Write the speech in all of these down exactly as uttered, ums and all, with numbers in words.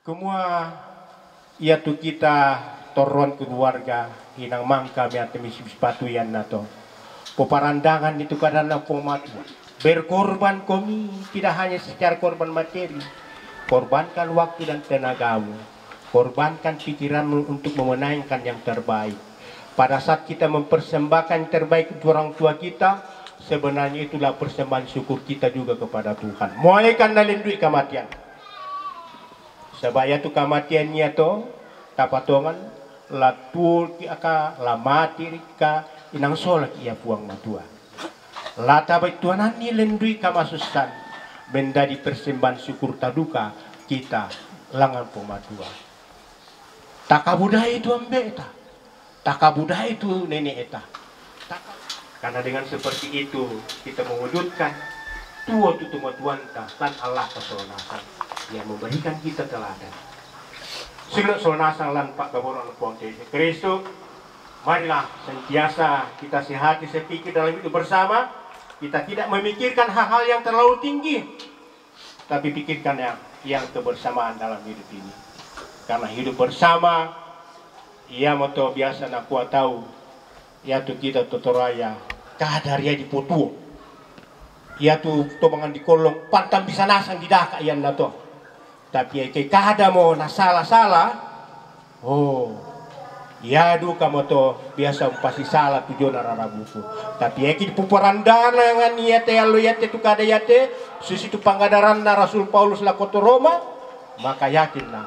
Semua ia tu kita torron keluarga, inang mangka miate misi sepatu ianna to. Poparandangan itu kadanna Puang Matua. Berkorban komi tidak hanya secara korban materi. Korbankan waktu dan tenagamu. Korbankan pikiranmu untuk memenangkan yang terbaik. Pada saat kita mempersembahkan yang terbaik untuk orang tua kita, sebenarnya itulah persembahan syukur kita juga kepada Tuhan. Moekan na lendui kamatian. Saba ia tu kamatian ia to, tapatongan, la tuo ki aka, la mati rikka, inang sola ki ia Puang Matua. La tabaittuananni lendui kamasussan, menjadi persembahan syukur taduka kita langan Puang Matua. Takabudai tu ambeta. Takabudai tu nenek eta. Karena dengan seperti itu kita mewujudkan tuo tu tomatuanta lan Allah kesolnasan yang memberikan kita teladan. Sino solnasan lan pagkaboron Puang Yesus Kristus, marilah sentiasa kita sehati sepikir dalam hidup bersama. Kita tidak memikirkan hal-hal yang terlalu tinggi, tapi pikirkan yang, yang kebersamaan dalam hidup ini. Karena hidup bersama, ia moto biasa nakua tau, ia tu kita totoraya, kada ria dipotuo. Ia tu tomangan di kolong, pantang bisa nasang didaka ian nato. Tapi ia ke kada mo nasala-sala, oh, ia duka moto biasa umpasi sala tu jona rarabuku. Tapi ia ke dipuparandangan ia te allo ia te tu kada ia te, susi tu pangadaranna Rasul Paulus lako to Roma, maka yakin na.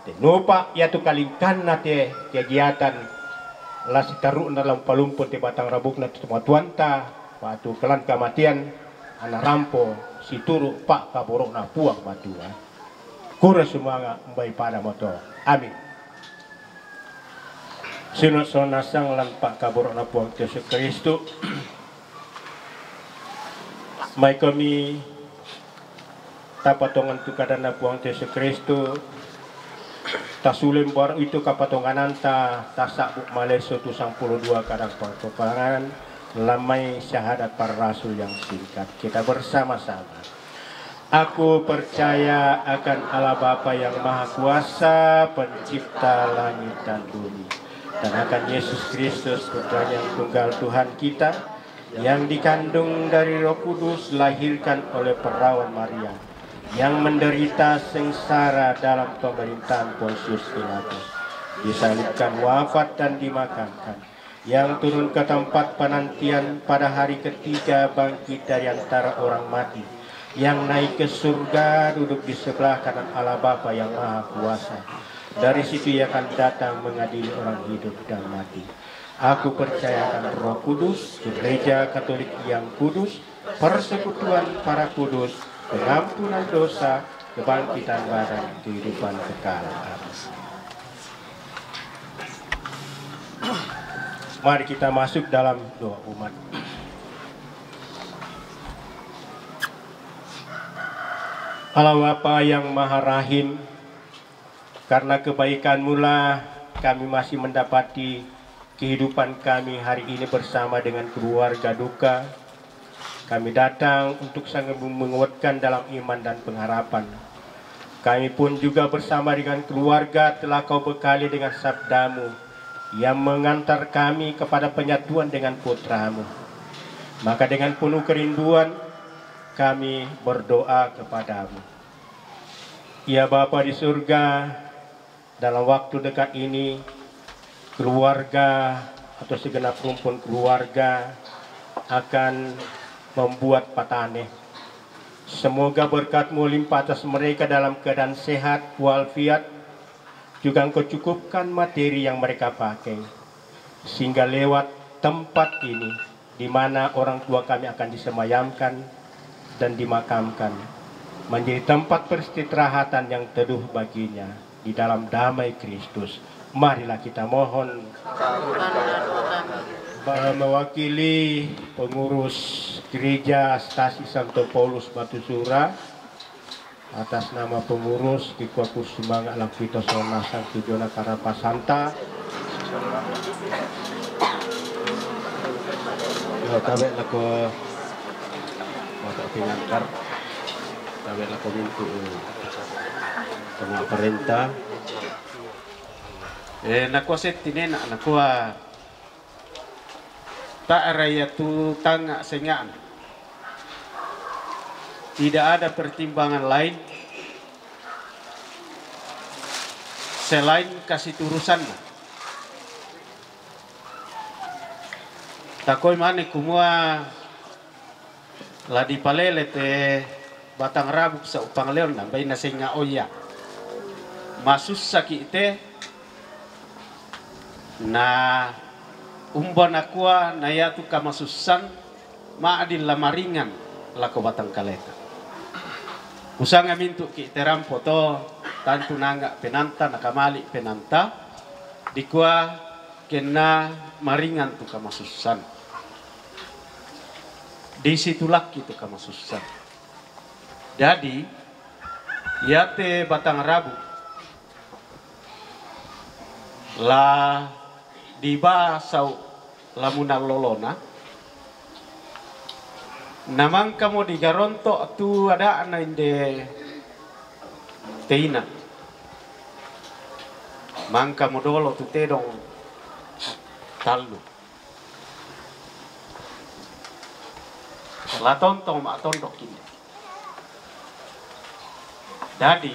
Tenupa ia tu kalingkanna te kegiatan la sitarukna la umpalumpun te batang rabukna tu tomatuanta, patu kelan kamatian, ana rampo situru pakkaborokna Puang Matua. Kura sumanga mbai pada moto. Amin. Sino sonasang lan pakkaborokna Puang Yesus Kristus. Mai komi tapatongan tu kadanna Puang Yesus Kristus. Tasulem baru itu kapatongananta tasabuk maleso tu sangpulo dua kadang patopangan lamai syahadat para rasul yang singkat. Kita bersama-sama. Aku percaya akan Allah Bapa yang Maha Kuasa, pencipta langit dan bumi, dan akan Yesus Kristus, Putra yang tunggal Tuhan kita, yang dikandung dari Roh Kudus, lahirkan oleh perawan Maria, yang menderita sengsara dalam pemerintahan Pontius Pilatus, disalibkan, wafat, dan dimakamkan, yang turun ke tempat penantian, pada hari ketiga bangkit dari antara orang mati, yang naik ke surga, duduk di sebelah kanan Allah Bapa yang Maha Kuasa. Dari situ Ia akan datang mengadili orang hidup dan mati. Aku percayakan Roh Kudus, Gereja Katolik yang kudus, persekutuan para kudus, pengampunan dosa, kebangkitan badan, kehidupan kekal. Amin. Mari kita masuk dalam doa umat. Allah Bapa yang Maha Rahim, karena kebaikan-Mulah kami masih mendapati kehidupan kami hari ini bersama dengan keluarga duka. Kami datang untuk sangat menguatkan dalam iman dan pengharapan. Kami pun juga bersama dengan keluarga telah Kau bekali dengan sabda-Mu yang mengantar kami kepada penyatuan dengan Putra-Mu. Maka dengan penuh kerinduan kami berdoa kepada-Mu. Ya Bapa di surga, dalam waktu dekat ini keluarga atau segenap rumpun keluarga akan membuat patane. Semoga berkat-Mu limpah atas mereka dalam keadaan sehat walafiat, juga Engkau cukupkan materi yang mereka pakai, sehingga lewat tempat ini, di mana orang tua kami akan disemayamkan dan dimakamkan, menjadi tempat peristirahatan yang teduh baginya di dalam damai Kristus. Marilah kita mohon. Mewakili pengurus gereja Stasi Santo Paulus Batusura, atas nama pengurus, kikuaku sumanga' lako ito sonasang tu jona karapasanta. Yo, tabe' lako Bapak Pinangkar, tabe' lako mintu'. Tama parenta. Eh, nakua setti nena, nakua tak raya tu tanga sengana. Tidak ada pertimbangan lain selain kasih turusanna. Takoi mane kumua la dipalele te batang rabu sa upang leon na baina senga oya. Masussa ki te na umba nakua na yatu kamasussan ma'din la maringan lako batang kaleta. Kusanga mintu ki te rampo to tantu nanga penanta nakamali penanta dikua kenna maringan tu kamasussan. Di situ lakki tu kamasussan. Jadi, yate batang rabu la dibasau lamunan lolona, namangkamo digaronto tu ada'na inde teina. Mangkamo dolo tu tedong tallu. La tontong ma tondok inde. Dadi,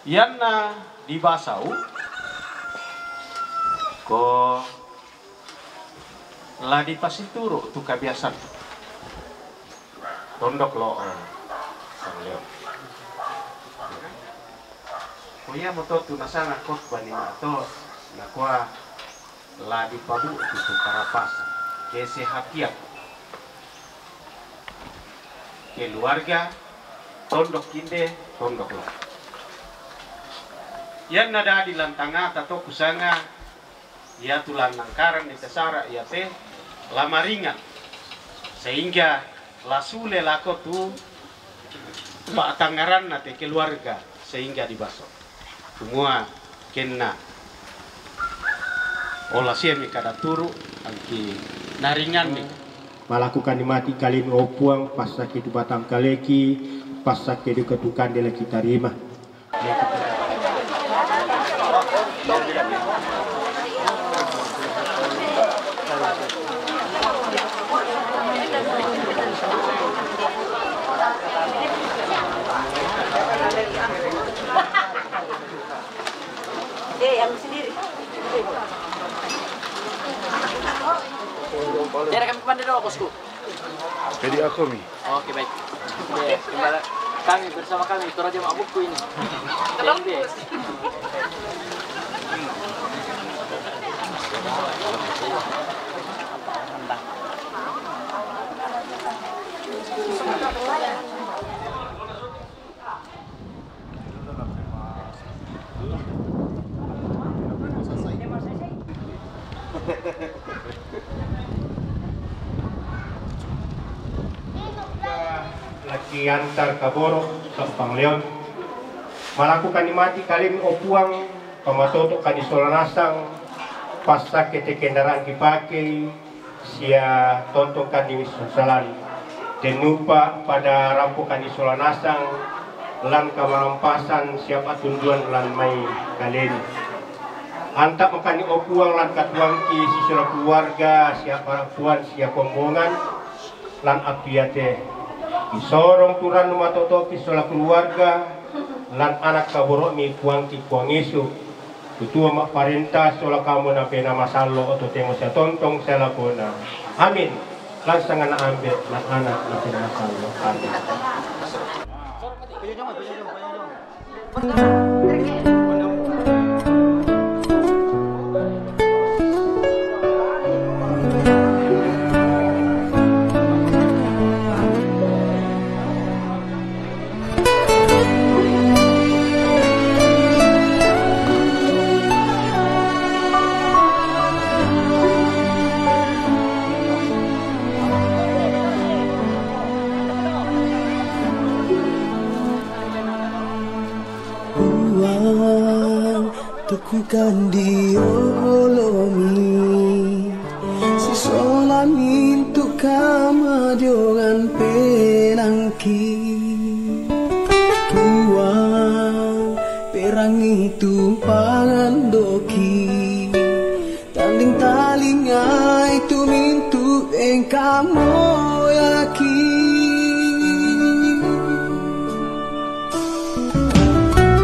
ianna dibasau ko la dipasituru tu kabiasan. Tondok lo, eh, Sang Leon. Ko ia moto tu nasanga khotbah ni ma to, nakua la dipabu tu tu karapasa. Kesehatian. Keluarga, tondok inde, tondok lo. Ianna dadi lantangata to kusanga, ia tu lannangkaran ni tasara ia te, la maringan. Sehingga la sule lako tu pa'tangngaranna te keluarga, sehingga dibaso. Kumua kenna ola siami kada turu angki naringanni. Malakukan ni mati kalimi o Puang, passakke tu batang kaleki, passakke duka tu kande laki tarima. Eh, yang sendiri. Jadi kami kemana dulu, bosku? Jadi aku mi. Oke, baik. Oke, kembali kami bersama kami, Toraja Mak Buku ini. Jadi, laki antar kaboro, Sampang Leon. Malakukan ni mati kalimi o Puang, pamatoto kani sola nasang, passakke te kendaraan kipake, sia tontong kani sosalan. Dennupa pada rampo kani sola nasang, lan kamalampasan sia patunduan lan mai kalemi. Antap makani o Puang lan katuoangki sisola keluarga sia parapuan sia kombongan, lan appiate. Isorong tu rannu matotoki sola keluarga, lan anak kaboro'mi Puangki Puang Yesu. Tutua ma'parenta sola kamu Napena masallo, oto temo sia tontong sia lakona. Amin. Lan sangana Ambe', lan Ana', Napena masallo. Amin. Puang, teguhkan di olomi, sisola mintu' kamajuran penaangki. Puang, Perangi tumpangan doki, tanding talingai tumintu engkamo yaki.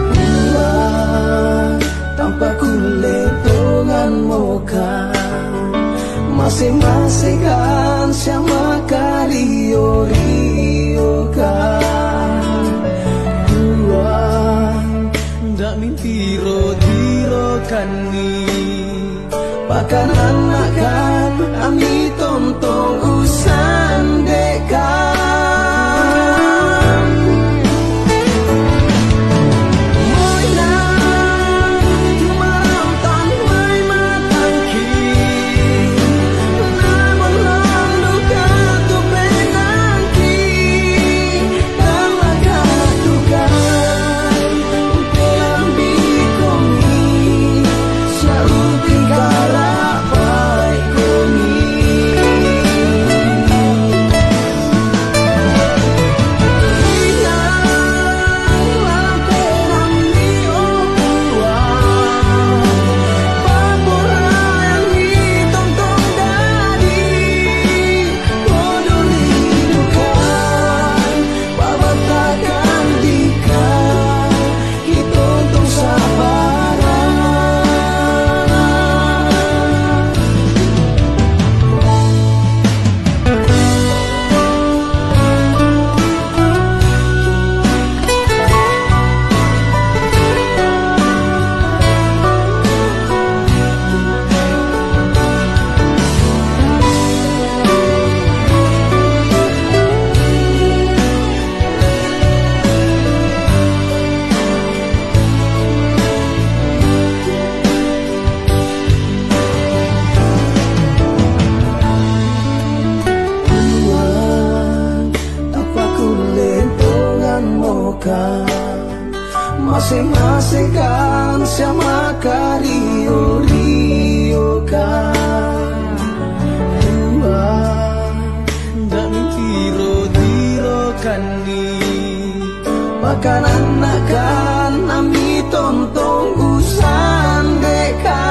Dua, tanpa kuletongan moka, masing-masing kan siama kario-rio kan. Dua, ndak mintiro-tiro kan ni. Pakan anak kan ami tontong usan deka. Masing-masing kan siama kario-rio kan. Dua, ndak mintiro-tiro kan ni. Pakan anak kan ami tontong usan deka.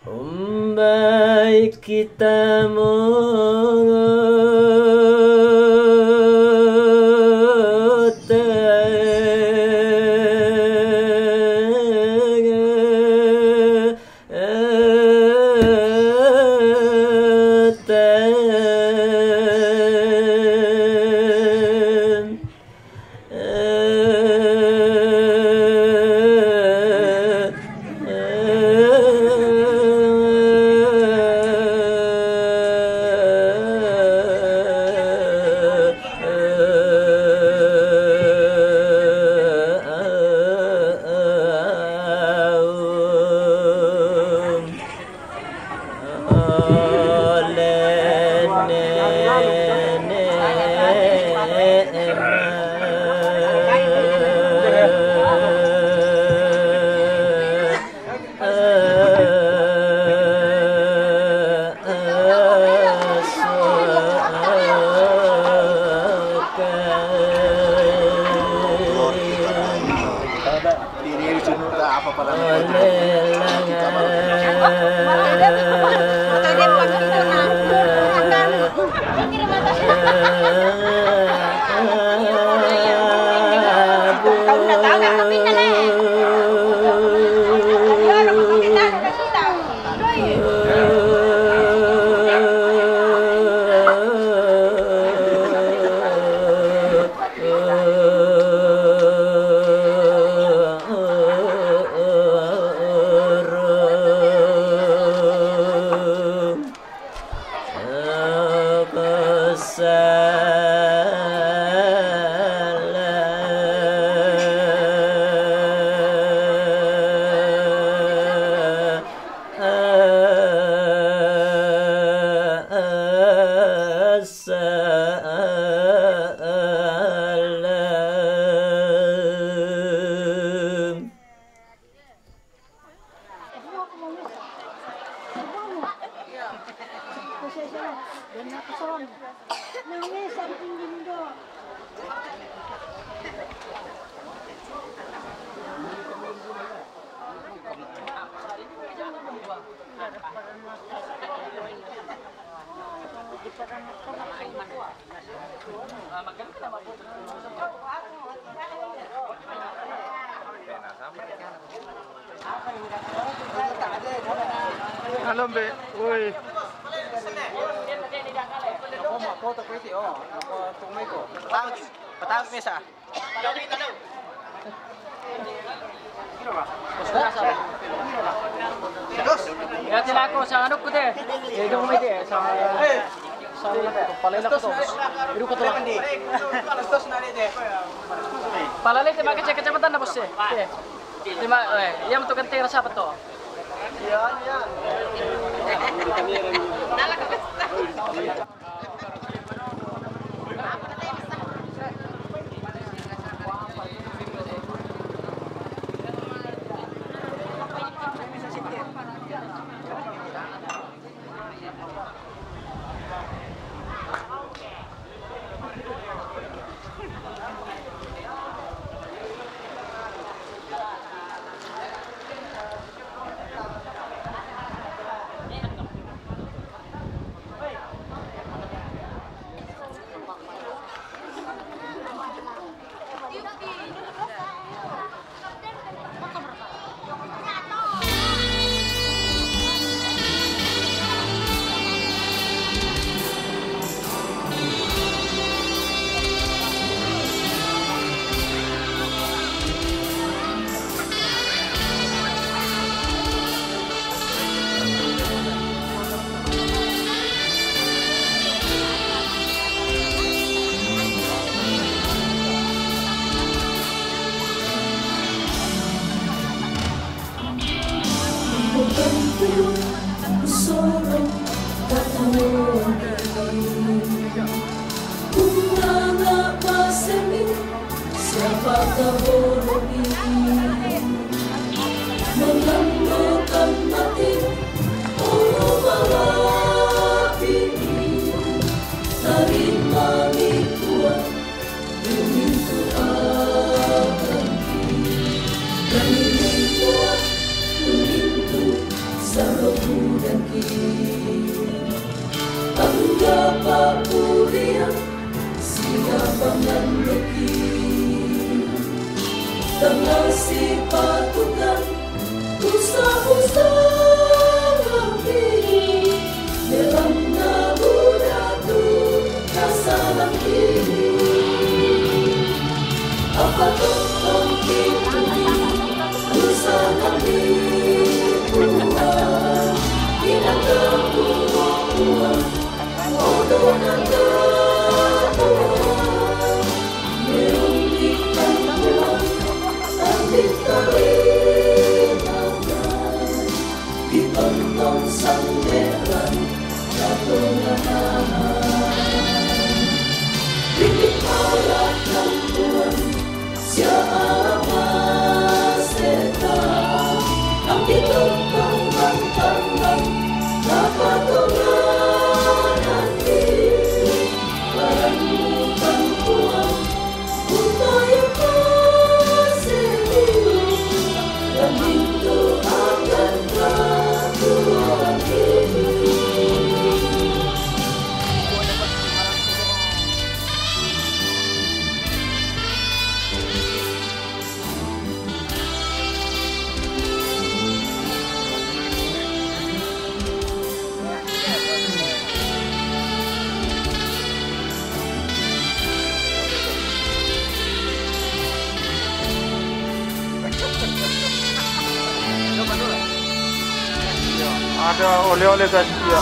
Umbai kita mongo tanga. Halo, Mbak. Woi. Foto ko iti, oh. Ako, tumay ko. Patawag, patawag, mesa. Ya, tila ko sa ano ko, te. Eh, doon ko, te, sa, sa, palala ko to. Iru ko to. Palala, te, makacek kecamatan na, boss, eh. Te. Lima, eh, yang tu kan tera siapa tu? Siapa tahu lebih mengambil tempat orang malam ini. Dari mami kuat, demi Tuhan. Dari mami kuat, demi Tuhan. Selalu dan kini. Anggap aku dia, siapa yang lebih. Tengah si patukan, usah-usah ngambil. Dalam nabuda tu, rasa lagi. Apa tu mungkin, usah ngambil. Buat, tidak terbuang-buang. Ada oleh-oleh, guys. Ya.